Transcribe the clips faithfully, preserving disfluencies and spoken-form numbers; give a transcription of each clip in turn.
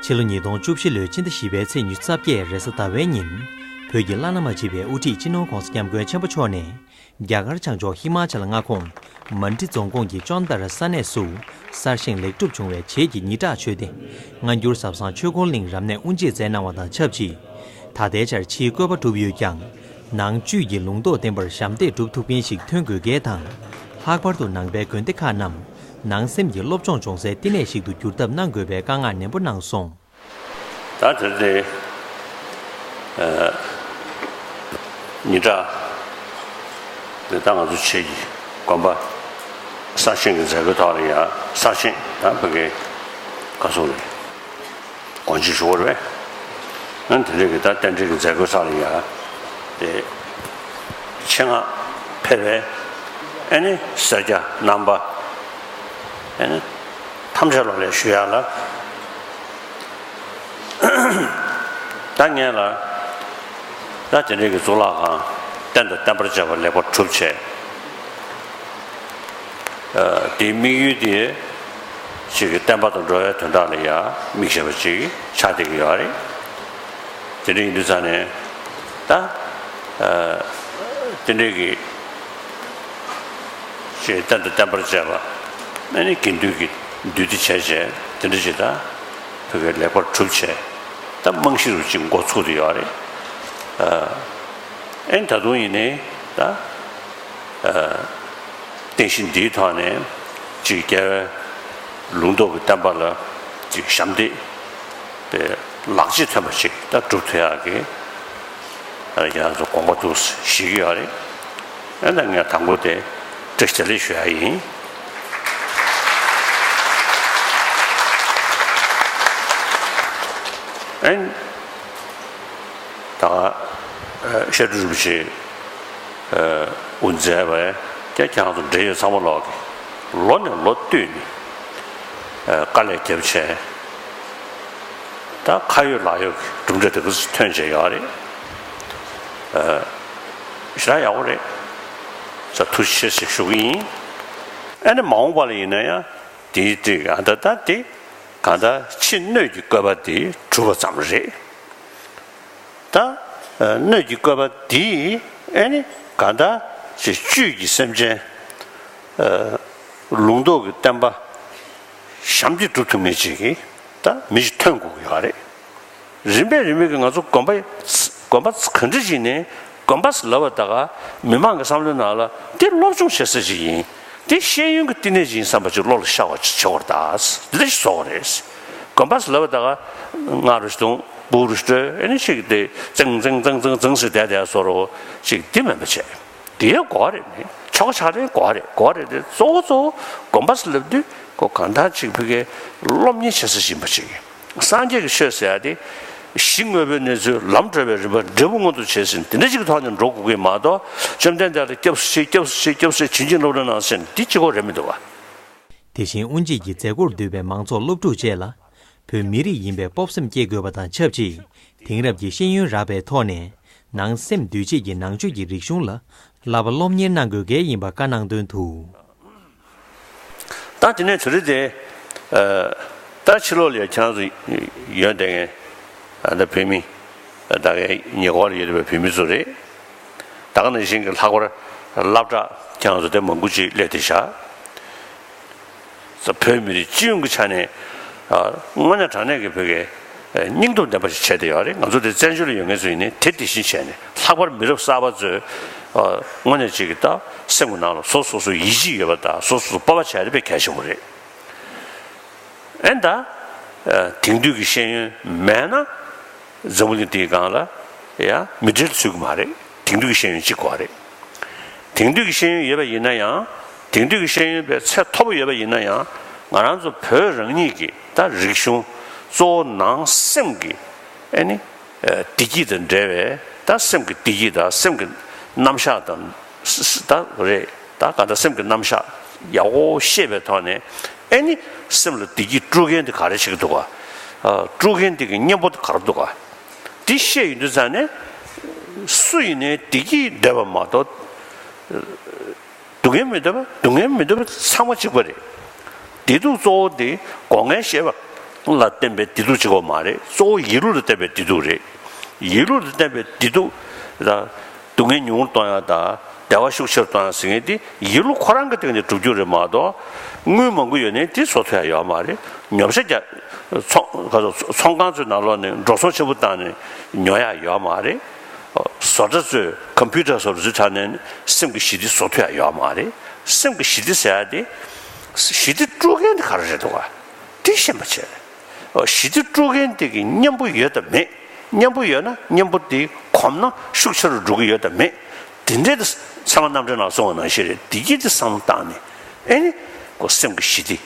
ཕྱི་ལོ་ཉིས་སྟོང་བཅུ་བཞི་ལོའི་ཕྱི་ཟླ་བཞི་པའི་ཚེས་ཉི་ཤུ་རྩ་བརྒྱད་རེས་གཟའ་ཟླ་བའི་ཉིན། བོད་ཀྱི་བླ་ན་མ་མཆིས་པའི་དབུ་ཁྲིད་སྤྱི་ནོར་༧གོང་ས་༧སྐྱབས་མགོན་ཆེན་པོ་མཆོག་ནས། རྒྱ་གར་བྱང་ཕྱོགས་ཧི་མ་ཅལ་མངའ་ཁོངས་མན་ཌི་རྫོང་ཁོངས་ཀྱི་ཅོན་ཏ་ར་ས་གནས་སུ་གསར་བཞེངས་ལེགས་གྲུབ་བྱུང་བའི་བྱེས་ཀྱི་ཉི་གྲགས་མཆོད་རྟེན་སྔ་འགྱུར་ཟབ་གསང་ཆོས་འཁོར་གླིང་རབ་གནས་དབུ་འབྱེད་མཛད་གནང་བ་དང་ཆབས་ཅིག་ད་ལྟའི་ཆར་ཕྱིའི་བཀོད་པ་གྲུབ་ཡོད་ཀྱང་། ནང་བཅུད་ཀྱི་ལུང་རྟོགས་བརྟན་པར་ཞབས་འདེགས་སྒྲུབ་ཐུབ་མཁན་ཞིག་ཐོན་དགོས་གལ་དང་། ལྷག་པར་དུ་ནང་པའི་དགོན་སྡེ་ཁག་རྣམས་ནང་སེམས་ཀྱི་སློབ་སྦྱོང་སྦྱོང་སའི་བསྟི་གནས་ཤིག་ཏུ་འགྱུར་ཐབས་གནང་དགོས་པའི་བཀའ་མངགས་ནན་པོ་གནང་སོང་། ད་དེར་དེ། ཨ། ཉི་གྲགས་དེ་ད་ང་ཚོ་བྱེས་ཀྱི་དགོན་པ་གསར་བཞེངས་ཀྱི་མཛད་སྒོའི་ཐོག་ལ་ཡང་གསར་བཞེངས་ད་ཕ་གི་ག་སོང་རེད། དགོངས་གཅིག་ཞུ་བར་བས། ཨ་ནི་དེ་རིང་གི་ད་རྟེན་འབྲེལ་གྱི་མཛད་སྒོའི་ས་ལ་ཡ། དེ། ཆེད་མངགས་ཕེབས་པའི་ཨ་ནི་སེར་སྐྱ་རྣམ་པ། ཨ་ནི་ཐམས་ཅད་ལ་ལ་ཞུ་ཡ་ལ། ད་ངས་ལ། ད་དེ་འདྲའི་གི་གཙུག་ལག་ཁང་རྟེན་དང་བརྟེན་པར་བཅས་པ་ལེགས་པར་གྲུབ་བྱས། ཨ། དེའི་དམིགས་ཡུལ་དེ་ཅིག་གི་བསྟན་པ་དང་འགྲོ་བའི་དོན་དག་ལ་ཡང་དམིགས་བྱས་པ་ཅིག་ཆགས་བསྡད་ཀྱི་ཡོད་རེད། དེ་འདྲ་ཡིན་དུས་ཙང་ནས་ད། ཨ། དེ་འདྲའི་གི་ཅིག་རྟེན་དང་བརྟེན་པར་བཅས་པ་ཨ་ནི་དགེ་འདུན་གྱི་འདུས་སྡེ་བྱས་བྱས་དེ་འདྲ་ཅིག་ད་བོད་སྐད་ལེགས་པར་གྲུབ་བྱས་ད་རྨང་གཞི་རུ་ཅིག་འགོ་ཚུགས་བསྡད་ཡོད་རེད། ཨ། ཨ་ནི་ད་དུང་ཡིན་ནའི་ད། ཨ། རྟེན་གཞི་འདིའི་ཐོག་ནས་ཅིག་རྒྱལ་བའི་ལུང་རྟོགས་ཀྱི་བསྟན་པ་ལ་ཅིག་ཞབས་འདེགས་པའི་ལག་རྗེས་ཐོན་པ་ཅིག་ད་སྒྲུབ་ཐུབ་ཡག་གི་ཨ་ནི་ང་ཚོ་དགོངས་པ་འདུག་བཞེས་ཀྱི་ཡོད་རེད། ཨ་ནི་ངས་དང་པོ་དེ་བཀྲ་ཤིས་བདེ་ལེགས་ཞུ་ཡག་ཡིན། ཨ་ནི། ད་ག་ཨ་བཤད་སྒྲུབ་རིན་པོ་ཆེ་ཨ་དབུ་མཛད་པས་ཀྱང་ཁྱེད་རང་ཚོ་འབྲེལ་ཡོད་ཚང་མ་ལོག་གི་ལོ་ནས་ལོ་བསྟུད་ནས་ཨ་དཀའ་ལས་བརྒྱབ་བྱས་ད་ཁ་ཡོད་ལག་ཡོད་ཀྱི་གྲུབ་འབྲས་དེ་ག་ཚོད་ཐོན་བྱས་ཡོད་རེད། ཨ་ཞེ་དྲག་ཡག་པོ་རེད། ས་ཐུགས་རྗེ་ཆེ་ཞེས་ཞུ་གི་ཡིན། ཨ་ནི་མ་འོངས་པ་ལ་ཡིན་ན་ཡང་དེའི་སྟེང་ཨ་ད་ད་དེ་གང་ལྟར་ཕྱི་སྣོད་ཀྱི་བཀོད་པ་དེ་གྲུབ་པ་ཙམ་རེད། ད་སྣོད་ཀྱི་བཀོད་པ་འདིས་ཨེ་ནི་གང་ལྟར་ཅིག་བཅུད་ཀྱི་སེམས་ཅན་ལུང་རྟོགས་ཀྱི་བསྟན་པ་ཞབས་འདེགས་སྒྲུབ་ཐུབ་མཁན་ཅིག་གི་ད་མི་ཞིག་ཐོན་དགོས་ཀྱི་ཡོད་རེད། རིམ་པས་རིམ་པས་ཀྱི་ང་ཚོ་དགོན་པ་དགོན་པ་ག་འདྲ་ཞིག་ནས་དགོན་པ་ཟེར་ལབ་པ་ད་ག་མི་མང་གི་བསམ་བློའི་ནང་ལ་འདི་སློབ་སྦྱོང་བྱེད་ས་ཅིག་ཡིན། འདི་ཤེས་ཡོན་གྱི་བསྟི་གནས་ཅིག་ཡིན་བསམ་པ་ཅིག་བློ་ལ་ཤར་བ་ཅིག་བྱེད་དགོས་རེད་ད། འདི་འདྲ་ཞིག་བཟོ་དགོས་རེད། དགོན་པ་ཟེར་ལབ་པ་ད་ག་སྔ་རུ་ཞིག་འདོན་སྦུག་རུ་ཞིག་སྤྲོད་ཨེ་ནི་ཞིག་དེ་ཙང་ཙང་ཙང་ཙང་ཙང་ཟེར་བསྡད་བསྡད་བཟོ་འདྲ་ཅིག་འདི་མིན་པ་བྱས། དེ་ཡང་དགོས་རེད་ནི། ཆོ་ག་ཕྱག་ལེན་དགོས་རེད་དགོས་རེད་དེ་གཙོ་བོ་གཙོ་བོ་དགོན་པ་ཟེར་ལབ་དུས་ཁོ་གང་ལྟར་ཅིག་ཕ་གིའི་སློབ་གཉེར་བྱེད་ས་ཞིག་ཡིན་པ་ཅིག་སངས་རྒྱས་ཀྱི་ཆོས་ཟེར་ཡ་དེ་གཞི་དངོས་པོའི་གནས་ཚུལ་ལམ་བགྲོད་པའི་རིམ་པ་འབྲས་བུ་མངོན་དུ་བྱེད་ཟིན་དེ་འདྲ་ཅིག་གི་ཐོག་ནས་འགྲོ་དགོས་ཀྱི་མ་གཏོགས་བཅོམ་ལྡན་འདས་ལ་སྐྱབས་སུ་མཆི་སྐྱབས་སུ་མཆི་སྐྱབས་སུ་མཆི་བྱིན་གྱིས་རློབ་རེ་གནང་ཟེར་ནས་འདི་གཅིག་པོ་རེད་མི་འདུག་བ། དེ་བཞིན་དབུ་འབྱེད་ཀྱི་མཛད་སྒོར་འདུས་པའི་མང་ཚོགས་སློབ་ཕྲུག་བཅས་ལ། བོད་མི་རིགས་ཡིན་པའི་སྤོབས་སེམས་སྐྱེ་དགོས་པ་དང་ཆབས་ཅིག་དེང་རབས་ཀྱི་ཤེས་ཡོན་རག་པའི་ཐོག་ནས་ནང་སེམས་འདུལ་བྱེད་ཀྱི་ནང་ཆོས་ཀྱི་རིག་གཞུང་ལ་བསླབ་པ་སློབ་གཉེར་གནང་དགོས་གལ་ཡིན་པ་བཀའ་གནང་དོན་དུ། ད་དེ་ནས་དེ་རིང་དེ། ཨ། ད་ཕྱི་ལོགས་ལ་ཡང་ཁྱེད་རང་ཚོ་ཡོད་བསྡད་མཁན་ཨ་ད་བོད་མི་ད་གའི་ཉེ་འཁོར་ལ་ཡོད་བསྡད་པའི་བོད་མི་ཚོ་རེད། ད་ག་ནང་བཞིན་གྱི་ལྷག་པར་སློབ་གྲྭ་ཁྱེད་རང་ཚོ་དེ་མང་པོ་ཅིག་སླེབས་བསྡད་བཞག་བོད་མི་རིགས་སྤྱི་ཡོངས་ཀྱི་ཆ་ནས་ཨ་དངོས་གནས་དྲང་གནས་ཀྱི་བོད་ཀྱི་ཨ་སྙིང་སྟོབས་ལྡན་པ་ཞིག་བྱས་བསྡད་ཡོད་རེད། ང་ཚོ་དེ་བཙན་བྱོལ་ལ་ཡོད་མཁན་ཚོ་ཡིན་ནའི་དེ་དེ་བཞིན་བྱས་ནས་ལྷག་པར་མི་རབས་གསར་པ་ཚོས་ཨ་དངོས་གནས་ཅིག་གི་ད་སེམས་ཀྱི་ནང་ལ་སོ་སོ་སོ་ཡིད་ཆེས་ཡོད་པ་དང་སོ་སོ་སོ་སྤོབས་པ་བྱས་ཏེ་དཔེ་གལ་ཆེན་པོ་རེད། ཨེ་ད། ཨ། དེང་དུས་ཀྱི་ཤེས་ཡོན་མེད་ན། འཛམ་བུ་གླིང་འདིའི་སྒང་ལ་ཡང་མི་གྲལ་ཚུད་ཀྱི་མ་རེད། དེང་དུས་ཀྱི་ཤེས་ཡོན་གཅིག་དགོས་རེད། དེང་དུས་ཀྱི་ཤེས་ཡོན་ཡོད་པ་ཡིན་ན་ཡང་། དེང་དུས་ཀྱི་ཤེས་ཡོན་པའི་ཚད་མཐོ་པོ་ཡོད་པ་ཡིན་ན་ཡང་། ང་རང་ཚོ་བོད་རང་ཉིད་ཀྱི་ད་རིག་གཞུང་གཙོ་བོ་ནང་སེམས་ཀྱི་ཨེ་ནི། ཨ། བདེ་སྐྱིད་དང་འབྲེལ་བའི་ད་སེམས་ཀྱི་བདེ་སྐྱིད་དང་སེམས་ཀྱི་རྣམ་གཞག་དང་། ད་རེད། ད་ག་ད་སེམས་ཀྱི་རྣམ་གཞག་ཡག་པོ་ཤེས་པའི་ཐོག་ནས་ཨེ་ནི་སེམས་ལ་བདེ་སྐྱིད་སྤྲོད་མཁན་དེ་ག་རེ་བྱེད་ཀྱི་འདུག་ག་ཨ། སྤྲོད་མཁན་དེ་གི་གཉེན་པོ་དེ་ག་རེ་འདུག་ག་དེ་ཤེས་ཡོང་དུས་ཙང་ནས་སུ་ཡིན་ནའི་བདེ་སྐྱིད་འདོད་པ་མ་གཏོགས། སྡུག་བསྔལ་མི་འདོད་པ་སྡུག་བསྔལ་མི་འདོད་པ་ཚང་མ་གཅིག་པ་རེད། བདེ་སྡུག་གཙོ་བོ་དེ་སྒོ་ལྔའི་ཤེས་པ། ལ་བརྟེན་པའི་བདེ་སྡུག་གཅིག་པོ་མ་རེད། གཙོ་བོ་ཡིད་བློ་ལ་བརྟེན་པའི་བདེ་སྡུག་རེད། ཡིད་བློ་ལ་བརྟེན་པའི་བདེ་སྡུག་དང་། སྡུག་བསྔལ་ཉུང་རུ་གཏོང་ཡག་དང་བདེ་བ་ཤུགས་ཆེ་རུ་གཏོང་ཡག་ཟེར་མཁན་དེ་ཡིད་བློ་ཁོ་རང་གི་སྟེང་ནས་སྒྲུབ་རྒྱུ་རེད་མ་གཏོགས། དངུལ་མང་པོ་ཡོད་ནའི་དེ་བཟོ་ཐུབ་ཡག་ཡོད་མ་རེད། ཉོ་ཆ་རྒྱག་ཚོང་ག་ཚོ་ཚོང་ཁང་ཚོའི་ནང་ལོགས་ནས་འགྲོ་སོང་ཆེན་པོ་བཏང་ནས་ཉོ་ཡག་ཡོད་མ་རེད། བཟོ་གྲྭ་ཚོས་ཀམ་པུ་ཊར་བཟོ་གྲྭ་ཚོའི་དྲ་ནས་སེམས་ཀྱི་ཞི་བདེ་བཟོ་ཐུབ་ཡག་ཡོད་མ་རེད། སེམས་ཀྱི་ཞི་བདེ་ཟེར་ཡག་དེ། ཞི་བདེ་དཀྲུག་མཁན་དེ་ག་རེ་རེད་འདུག་ག་དེ་ཤེས་པ་བྱས། ཞི་བདེ་དཀྲུག་མཁན་དེ་གི་གཉེན་པོ་ཡོད་དམ་མེད། གཉེན་པོ་ཡོད་ན་གཉེན་པོ་དེ་གོམས་ན་ཤུགས་ཆེ་རུ་འགྲོ་གི་ཡོད་དམ་མེད། དེ་འདྲའི་དེ་ཚད་མ་རྣམ་འགྲེལ་ནང་གསུངས་པ་ནང་བཞིན་རེད། དེ་གི་དེ་བསམ་བློ་བཏང་ནས། ཨེ་ནི། ཁོ་སེམས་ཀྱི་ཞི་བདེ་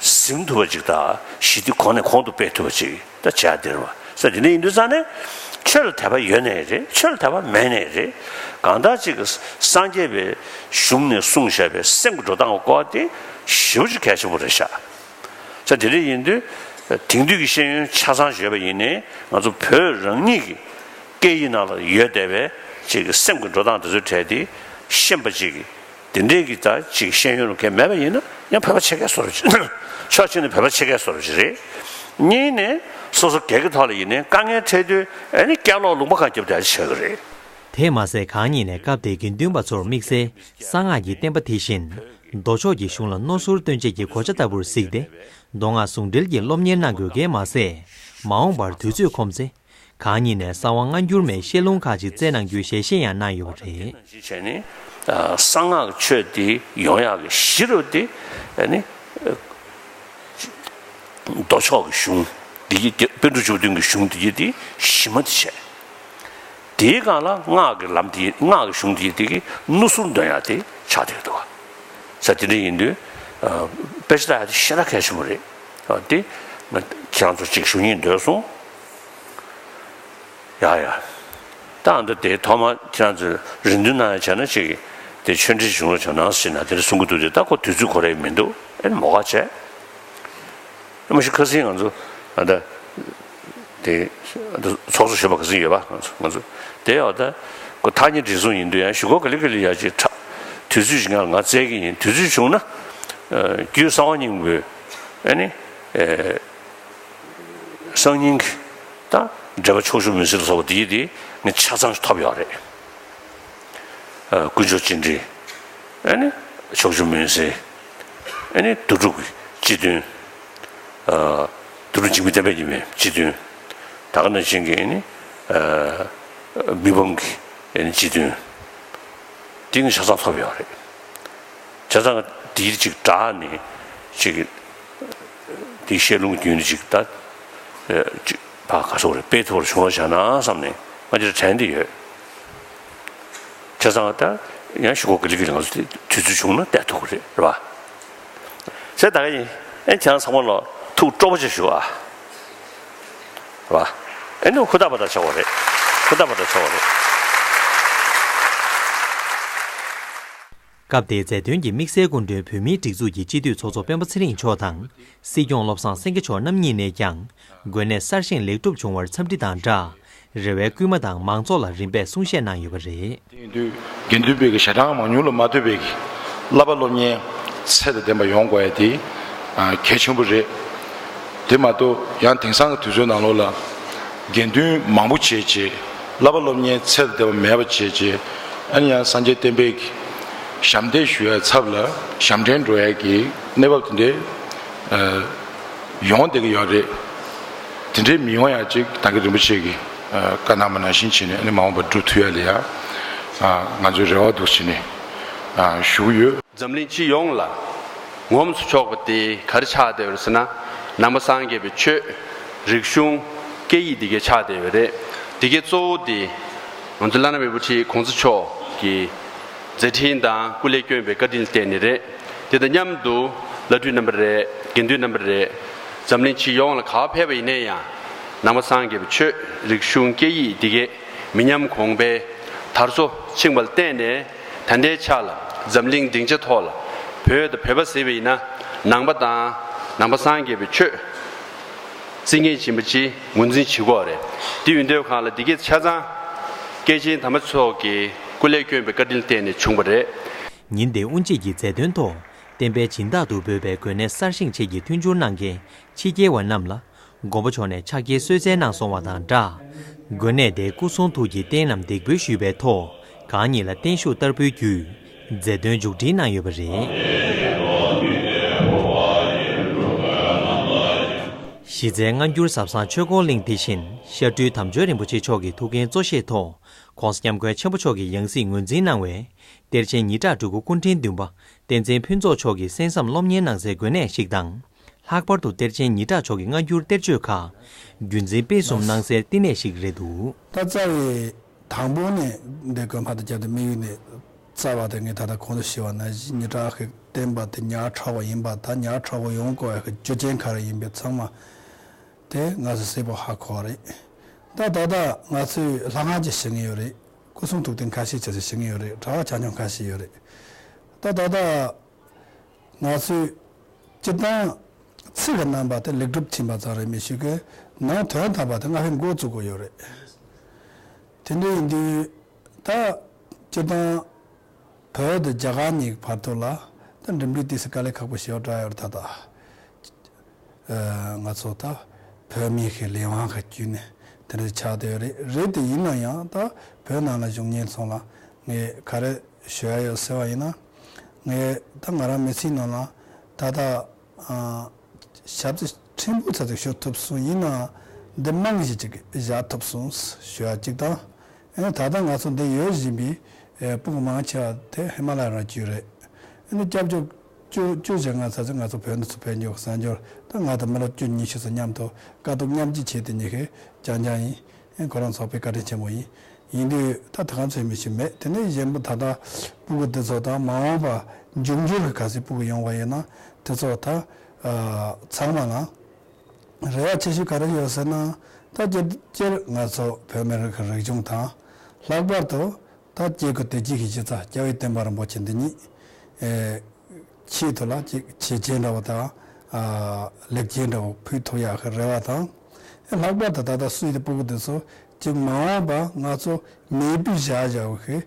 ཟིན་ཐུབ་པ་ཅིག་དང་། ཞི་བདེ་གོང་ནས་གོང་དུ་སྤེལ་ཐུབ་པ་ཅིག་ད་བྱ་དེ་རེད་བ། ས་དེ་འདྲ་ཡིན་དུས་ཙང་ནས། ཆོས་ལ་དད་པ་ཡོད་ནའི་རེད། ཆོས་ལ་དད་པ་མེད་ནའི་རེད། གང་ལྟར་ཅིག་གི་སངས་རྒྱས་པའི་གཞུང་ནས་གསུངས་བཞག་པའི་སེམས་ཀྱི་འགྲོ་སྟངས་སྐོར་དེ་ཞེ་པོ་ཅིག་གལ་ཆེན་པོ་རེད་ཤག་ས་དེ་འདྲ་ཡིན་དུས། དེང་དུས་ཀྱི་ཤེས་ཡོན་ཆ་ཚང་ཡོད་པ་ཡིན་ནའི། ང་ཚོ་བོད་རང་ཉིད་ཀྱི་སྐད་ཡིག་ནང་ལ་ཡོད་བསྡད་པའི་ཅིག་གི་སེམས་ཀྱི་འགྲོ་སྟངས་དེ་ཚོའི་གྲས་དེ་ཤེས་པ་ཅིག་གི། དེ་འདྲའི་གི་ད་ཅིག་ཤེས་ཡོན་རུ་གས་མེད་པ་ཡིན་ན་ཡང་བོད་པ་ཕྱེད་ཀའི་བཟོ་འདྲ་ཅིག་ཕྱོགས་གཅིག་ནས་བོད་པ་ཕྱེད་ཀའི་བཟོ་འདྲ་ཅིག་རེད། གཉིས་ནས་སོ་སོ་སྒེར་གྱི་ཐོག་ལ་ཡིན་ནའི་དཀའ་ངལ་འཕྲད་དུས་ཨ་ནི་སྐྱག་ལོག་ལུང་པ་གང་རྒྱབ་བསྡད་ཆགས་ཀྱི་རེད། དེས་མ་ཟད་གང་ཉིད་ནས་སྐབས་དེའི་དགེ་འདུན་པ་ཚོར་དམིགས་བསལ་གསང་སྔགས་ཀྱི་བསྟན་པ་དེ་བཞིན་མདོ་ཕྱོགས་ཀྱི་གཞུང་ལ་རྣོ་ཟུར་སྟོན་བྱེད་ཀྱི་གོ་ཆ་ལྟ་བུར་གཟིགས་ཏེ། མདོ་སྔགས་ཟུང་འབྲེལ་གྱི་སློབ་གཉེར་གནང་དགོས་གལ་མ་ཟད། མ་འོངས་པར་དུས་ཚོད་ཁོམ་ཚེ། གང་ཉིད་ནས་གསང་བ་སྔ་འགྱུར་མའི་བཤད་ལུང་ཁག་ཅིག་བསྩལ་གནང་རྒྱུའི་ཞལ་བཞེས་ཡང་གནང་ཡོད་པ་རེད། བྱས་ནས། ཨ། གསང་སྔགས་ཆོས་འདི་ཡོང་ཡག་གི་གཞི་རུ་དེ། ཨ་ནི། མདོ་ཕྱོགས་ཀྱི་གཞུང་འདི་ཡི་དེ། པཎ་གྲུབ་བཅུ་བདུན་གྱི་གཞུང་འདི་ཡི་དེ་གཞི་མ་དེ་བྱས། དེའི་སྒང་ལ་སྔགས་ཀྱི་ལམ་དེ། སྔགས་ཀྱི་གཞུང་དེ་དེ་གི་སྣུ་ཟུར་འདོན་ཡག་དེ་ཆགས་བསྡད་འདུག་ག་ས་དེ་འདྲ་ཡིན་དུས། ཨ། དཔེ་ཆ་ལྟ་ཡག་དེ་ཞེ་དྲག་གལ་ཆེན་པོ་རེད། ཨ། དེ་ང་ཁྱེད་རང་ཚོ་ཅིག་ཞུ་སྙིང་འདོད་སོང་། ཡ་ཡ། ད་ཨ་འདྲ་དེ་ཐོག་མ་ཁྱེད་རང་ཚོས་རེ་འདུན་གནང་ཡ་བྱས་ན་ཅིག་དེ་ཆོས་འབྲེལ་བྱུང་རོགས་བྱུང་གནང་ཟེར་ན་དེ་འདྲ་གསུང་གི་འདུག་དེ་ད་ཁོ་དུས་ཚོད་ཁོ་རའི་མི་འདུག་ཨེ་མོ་ག་བྱས། མ་གཞི་ཁ་སང་ང་ཚོ་ཨ་ད་དེ་ཚོགས་གཙོ་ཞུ་བ་ཁ་སང་ཡོད་པ། ང་ཚོ་ང་ཚོ་དེ་ཡོད་ད་ཁོ་ཐག་ཉེ་འབྲེལ་ཟུང་ཡིན་དུས་ཡང་ཞུ་སྒོ་ག་ལེ་ག་ལེ་ཡ་ཅིག་ཁྲ་དུས་ཚོད་ཅིག་ང་ང་བཙལ་གི་ཡིན། དུས་ཚོད་བྱུང་ན་ཨ་རྒྱུད་གསང་བ་སྙིང་པོའི་ཨ་ནི་ཨེ། གསང་སྙིང་གི་ད་འགྲེལ་པ་ཕྱོགས་བཅུ་མུན་སེལ་ལ་སོགས་པ་དེ་ཡི་དེ་ངས་ཆ་ཚང་ཞིག་ཐོབ་ཡོད་རེད། ཨ། དཀོན་མཆོག་སྤྱི་འགྲེ། ཨ་ནི་ཕྱོགས་བཅུ་མུན་སེལ། ཨ་ནི་བསྡུ་སྒྲུབ་ཀྱི་སྤྱི་དོན། ཨ། བསྡུ་སྒྲུབ་འཇིགས་མེད་བསྟན་པའི་ཉི་མའི་སྤྱི་དོན། ད་ག་ནང་བཞིན་གྱི་ཨ་ནི། ཨ། མི་ཕམ་གྱི་ཨ་ནི་སྤྱི་དོན། དེ་ངས་ཆ་ཚང་ཐོབ་ཡོད་རེད། བྱས་ཙང་དེའི་ཅིག་དྲག་ནས་ཅིག་དེའི་བཤད་ལུང་བརྒྱུད་ནས་ཅིག་ད་ཅིག་ཕར་ག་སོགས་རེ་སྤེལ་ཐུབ་པར་བྱུང་བ་བྱས་ན་བསམ་ནས་ང་འདིར་དྲན་བསྡད་ཡོད། བྱས་ཙང་ད་ཡང་ཞུ་སྒོ་ག་ལེ་ག་ལེ་ང་ཚོ་དུས་ཚོད་བྱུང་ན་བསྡད་ཐུབ་ཀྱི་རེད། རེད་པ། བྱས་ད་ག་ཡིན། ཨེ་ཁྱེད་རང་ཚང་མ་ལ་ཐུགས་སྤྲོ་པོ་ཅིག་ཞུ་ཨ། རེད་པ། ཨེ་ནི་ཧུར་ཐག་པ་ད་ཆགས་པ་རེད། ཧུར་ཐག་པ་ད་ཆགས་པ་རེད། སྐབས་དེའི་མཛད་དོན་གྱི་དམིགས་བསལ་སྐུ་མགྲོན་བོད་མིའི་སྒྲིག་འཛུགས་ཀྱི་སྤྱི་འཐུས་ཚོགས་གཙོ་སྤེན་པ་ཚེ་རིང་མཆོག་དང་། སྲིད་སྐྱོང་བློ་བཟང་སེང་གེ་མཆོག་རྣམ་གཉིས་ནས་ཀྱང་། འགོས་ནད་གསར་བཞེངས་ལེགས་གྲུབ་བྱུང་བར་འཚམས་འདྲི་དང་སྦྲགས། རེ་བའི་སྐུལ་མ་དང་མང་ཚོགས་ལ་རིམ་པས་གསུང་བཤད་གནང་ཡོད་པ་རེད། དེ་ཡིན་དུས་དགེ་འདུན་པའི་གི་ཞལ་གྲངས་མང་ཉུང་ལ་མ་ལྟོས་པའི་གི་བསླབ་པ་སློབ་གཉེར་ཚད་དང་ལྡན་པ་ཡོང་དགོས་ཡ་དེ་གལ་ཆེན་པོ་རེད། དེ་མ་གཏོགས་ཡང་དེང་སང་གི་དུས་ཚོད་ནང་ལོགས་ལ་དགེ་འདུན་མང་པོ་བྱས་བྱས་བསླབ་པ་སློབ་གཉེར་ཚད་དང་ལྡན་པ་མེད་པ་བྱས་བྱས། ཨ་ནི་ཡང་སངས་རྒྱས་བསྟན་པའི་གི་ཞབས་འདེགས་ཞུ་ཡའི་ཚབ་ལ་ཞབས་འདྲེན་འགྲོ་ཡ་གི་གནས་བབ་དེ་འདྲའི་ཡོང་བསྡད་ཀྱི་ཡོད་རེད། དེ་འདྲའི་མི་ཡོང་ཡ་ཅིག་ད་གིན་རིན་པོ་ཆེ་གིས་བཀའ་གནང་བ་ནང་བཞིན་བྱས་ནས་ཨ་ནི་མ་འོངས་པར་སྒྲུབ་ཐུབ་ཡ་ལ་ཡ་ང་ཚོས་རེ་བ་འདུག་བྱས་ནས་ཞུ་གི་ཡོད། འཛམ་གླིང་སྤྱི་ཡོངས་ལ་ངོམས་སུ་ཆོག་པ་དེ་ག་རེ་ཆགས་བསྡད་ཡོད་རེད་ཟེར་ན། ནང་པ་སངས་རྒྱས་པའི་ཆོས། རིག་གཞུང་། སྐད་ཡིག་འདི་གས་ཆགས་བསྡད་ཡོད་རེད། འདི་གས་གཙོ་བོ་དེ་ང་ཚོ་བླ་ན་མེད་པ་ཁྲི་གོང་ས་མཆོག་གི་མཛད་འཕྲིན་དང་སྐུ་ལས་བསྐྱོན་པའི་བཀའ་དྲིན་ལ་བརྟེན་ནས་རེད། དེ་དང་མཉམ་དུ་བླ་སྤྲུལ་རྣམ་པ་རེད། དགེ་འདུན་རྣམ་པ་རེད། འཛམ་གླིང་སྤྱི་ཡོངས་ལ་ག་པར་ཕེབས་པ་ཡིན་ན་ཡང་། ནང་པ་སངས་རྒྱས་པའི་ཆོས། རིག་གཞུང་། སྐད་ཡིག་འདི་གས་མི་ཉམས་གོང་འཕེལ་དར་སོ་ཕྱིན་པ་ལ་བརྟེན་ནས། ད་ལྟའི་ཆ་ལ་འཛམ་གླིང་སྡིངས་ཆ་ཐོག་ལ་བོད་དང་བོད་པ་ཟེར་བ་ཡིན་ན། ནང་པ་དང་ནང་པ་སངས་རྒྱས་པའི་ཆོས་བརྩི་མཁན་ཡིན་པ་ཅིག་ངོས་འཛིན་བྱེད་ཀྱི་ཡོད་རེད། དེ་ཡིན་དུས་སྒང་ལ་འདི་གས་ཆ་ཚང་སྐྱེས་ཆེན་དམ་པ་ཚོ་གི་སྐུ་ལས་བསྐྱོན་པའི་བཀའ་དྲིན་ལ་བརྟེན་ནས་བྱུང་བ་རེད། ཉིན་དེའི་དབུ་འབྱེད་ཀྱི་མཛད་དོན་ཐོག་བསྟན་པའི་སྦྱིན་བདག་ཏུ་འབོད་པའི་འགོས་ནད་གསར་བཞེངས་ཆེད་ཀྱི་མཐུན་འགྱུར་གནང་མཁན་ཕྱི་རྒྱལ་བ་རྣམས་ལ་ མགོན་པོ་མཆོག་ནས་ཕྱག་འཁྱེར་གསོལ་སྩལ་གནང་སོང་བ་དང་སྦྲགས། དགོན་གནས་དེའི་སྐུ་གསུང་ཐུགས་ཀྱི་རྟེན་རྣམས་འདེགས་འབུལ་ཞུས་པའི་ཐོག་གང་ཉིད་ལ་བརྟན་བཞུགས་བསྟར་འབུལ་བརྒྱུད་མཛད་དོན་མཇུག་སྒྲིལ་གནང་ཡོད་པ་རེད། གཞི་རྩའི་སྔ་འགྱུར་ཟབ་གསང་ཆོས་འཁོར་གླིང་དེ་བཞིན་ཤར་སྤྲུལ་དམ་ཆོས་རིན་པོ་ཆེ་མཆོག་གི་ཐུགས་འགན་གཙོ་བཞེས་ཐོག༸གོང་ས་༸སྐྱབས་མགོན་ཆེན་པོ་མཆོག་གི་ཡང་སྲིད་ངོས་འཛིན་གནང་བའི་གཏེར་ཆེན་ཉི་གྲགས་སྤྲུལ་སྐུ་སྐུ་ཕྲེང་བདུན་པ་བསྟན་འཛིན་ཕུན་ཚོགས་མཆོག་གི་གསན་བསམ་སློབ་གཉེར་གནང་སའི་དགོན་གནས་ཤིག་དང་། ལྷག་པར་དུ་གཏེར་ཆེན་ཉི་གྲགས་མཆོག་གི་སྔ་འགྱུར་གཏེར་ཆོས་ཁག་རྒྱུན་འཛིན་སྤེལ་གསུམ་གནང་སའི་བསྟི་གནས་ཤིག་རེད་འདུག་ད་རྩ་བའི་དང་པོ་ནས་འདི་དགོན་པ་དེ་བརྒྱབ་སྟེ་དམིགས་ཡུལ་ནས་རྩ་བ་དེ་ངས་ད་ལྟ་གོང་དུ་ཞུས་པ་ནང་བཞིན་ཉི་གྲགས་ཀྱི་བསྟན་པ་དེ་ཉག་ཕྲ་བོ་ཡིན་པ་དང་ཉག་ཕྲ་བོ་ཡོང་དགོས་པའི་རྒྱུ་རྐྱེན་ག་རེ་ཡིན་པའི་ཚང་མ་དེ་ང་ཚོས་གསལ་པོ་ཧ་གོ་བ་རེད། ད་ད་ལྟ་ང་ཚོས་ལྷ་ཁང་ཅིག་བཞེངས་ཀྱི་ཡོད་རེད། སྐུ་གསུང་ཐུགས་རྟེན་ཁ་ཤས་ཅིག་བཞེངས་ཀྱི་ཡོད་རེད། གྲྭ་པ་ཆ་ཆུང་ཁ་ཤས་ཡོད་རེད། ད་ད་ལྟ་ང་ཚོས་སྤྱིར་བཏང་ཚིག་གི་རྣམ་པ་དེ་ལེགས་གྲུབ་ཕྱིན་པ་ཙམ་རེད་མི་ཞུ་གི། ནང་དོན་དམ་པ་དེ་སྔ་ཕྱི་འགོ་བཙུགས་དགོས་ཡོད་རེད། དེ་འདྲ་ཡིན་དུས་ད་སྤྱིར་བཏང་བོད་དང་རྒྱ་གར་གཉིས་ཀྱི་བར་དུ་ལ་ད་འགྲིམ་འགྲུལ་ཏོག་ཙམ་དཀའ་ལས་ཁག་པོ་ཞེ་པོ་འདྲ་ཡོད་རེད་ད་ལྟ། ཨ། ང་ཚོ་ད་བོད་མི་གི་ལས་དབང་གི་བརྒྱུད་ནས་དེ་འདྲ་ཆགས་བསྡད་ཡོད་རེད། རེད་དེ་ཡིན་ན་ཡང་ད་བོད་ནང་ལ་བཞུགས་མཁན་ཚོ་ལ་ངས་ག་རེ་ཞུ་ཡ་ཡོད་ཟེར་བ་ཡིན་ན། ངས་ད་ང་རང་མི་ཚེའི་ནང་ལ་ད་ལྟ་ཨ། ཞབས་ཕྱི་ཕྲན་བུ་ཙམ་ཅིག་ཞུ་ཐུབ་སོང་། ཡིན་ནའང་འདི་རྨང་གཞི་ཅིག་བཞག་ཐུབ་སོང་ཞུ་ཡ་གཅིག་དང་། ཨེ་ད་ལྟ་ང་ཚོ་འདི་ཡོད་བཞིན་པའི་ཨེ་སྤུ་གུ་མང་ཆེ་བ་དེ་ཧི་མ་ལ་ཡ་རང་བྱོན་རེད། ཨེ་ནི་སྐྱབས་བཅོལ་བཅུ་བཅུ་ཞེ་ལྔ་ཙམ་ཅིག་ང་ཚོ་བོད་ནས་ཚུར་ཕེབས་མྱོང་གསར་འབྱོར་ད་ང་དང་མི་ལོ་བཅུ་ཉི་ཤུ་ཙམ་མཉམ་དུ་དཀའ་སྡུག་མཉམ་སྐྱེལ་བྱས་ཏེ་ཉི་ཤུ་རྐྱང་རྐྱང་ཡིན། ཨེ་ཁོ་རང་ཚོགས་པའི་བཀའ་དྲིན་ཆེན་པོ་ཡིན། ཡིན་དུས་ད་ད་ག་ཚོད་མི་ཤེས་མེད། དེ་ནས་གཞན་པ་ད་ལྟ་སྤུ་གུ་འདི་ཚོ་དང་མ་འོངས་པ་འབྱུང་འགྱུར་གྱི་གལ་སྲིད་སྤུ་གུ་ཡོང་བ་ཡིན་ན་དེ་ཚོ་ད་ཨ་ཚང་མ་ལ་རེ་བ་ཆེ་ཤོས་ག་རེ་ཡོད་ཟེར་ན། ད་སྤྱིར་སྤྱིར་ང་ཚོ་བོད་མི་རིགས་ཀྱི་རིག་གཞུང་དང་། ལྷག་པར་དུ་ད་སྐྱེ་དགུ་དེ་གཅིག་གི་གཞི་རྩ་རྒྱལ་བའི་བསྟན་པ་རིན་པོ་ཆེ་འདི་ཉིད་ཨེ་ཆེད་དུ་ལ་ཅིག་བྱས་རྗེས་འདྲ་བོ་དང་ཨ་ལེགས་སྐྱེས་འདྲ་བོ་ཕུལ་ཐུབ་ཡག་གི་རེ་བ་དང་། ཨེ་ལྷག་པར་དུ་ད་ལྟ་སུའི་དེ་སྤུ་གུ་དེ་ཚོ་ཅིག་མ་འོངས་པ་ང་ཚོ་མེས་པོས་བཞག་བཞག་པའི་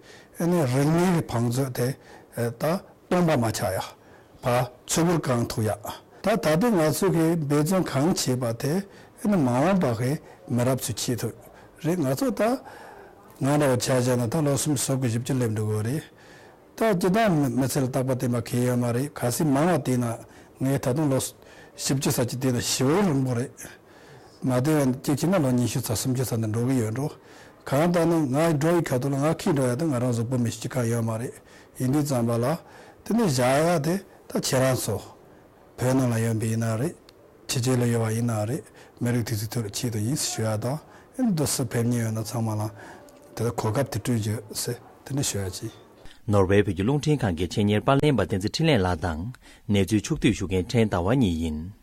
ཨེ་ནི་རིག་གནས་ཀྱི་བང་མཛོད་དེ་ཨེ་ད་སྟོངས་པ་མ་ཆགས་ཡ། བ་ཚུར་བུར་གང་ཐུབ་ཡ། ད་ད་ལྟ་ང་ཚོས་ཀྱི་འབད་བརྩོན་གང་བྱས་པ་དེ་ཨེ་ནི་མ་འོངས་པ་གི་མི་རབས་ཚོའི་ཆེད་དུ་རེད། ང་ཚོ་ད་ང་འདྲ་བ་ཆ་བཞག་ན་ད་ལོ་སུམ་ཅུ་སོ་དགུ་བཞི་བཅུ་སླེབས་འགྲོ་གི་རེད། ད་སྤྱིར་བཏང་མི་མི་ཚེ་ལ་རྟག་པར་བརྟན་པ་གང་ཡོད་མ་རེད། གལ་སྲིད་མང་བ་བལྟས་ན་ངས་ད་དུང་ལོ་བཞི་བཅུ་ཙམ་ཅིག་བལྟས་ན་ཞེ་པོ་རིང་པོ་རེད། མ་བལྟས་པ་གཅིག་བྱས་ན་ལོ་ཉི་ཤུ་ཙམ་སུམ་ཅུ་ཙམ་དུ་འགྲོ་གི་ཡོད་འགྲོ། གང་ལྟར་ན་ང་འགྲོ་བའི་ཁ་ཐུག་ལ་ང་ཁྱེར་འགྲོ་ཡ་དེ་ང་རང་གཟུགས་པོ་མི་ཤི་གང་ཡོད་མ་རེད། ཡིན་དུས་ཙམ་པ་ལ་དེ་ནས་བཞག་ཡ་དེ་ད་ཁྱེད་རང་ཚོ་བོད་ནང་ལ་ཡོད་པ་ཡིན་ན་རེད། ཕྱི་རྒྱལ་ལ་ཡོད་པ་ཡིན་ན་རེད། མི་རིགས་དེ་ཚོའི་ཐོག་ལ་ཆེད་དུ་ཡིན་ཞུ་ཡ་དང་། ཨེ་འདི་སུ་ཕེབས་མཁན་ཡོད་ན་ཚང་མ་ལ་དེ་ལ་གོ་སྐབས་དེ་སྤྲོད་རྒྱུ་ཟེར་དེ་འདྲ་ཞུ་ཡ་ཅིག་ནོར་ཝེ་བོད་ཀྱི་རླུང་འཕྲིན་ཁང་གི་ཆེད་གཉེར་པར་ལེན་པ་བསྟན་འཛིན་འཕྲིན་ལས་ལགས་དང་གནས་ཚུལ་ཕྱོགས་བསྡུས་ཞུ་མཁན་ཕྲན་ཟླ་བ་གཉིས་ཡིན།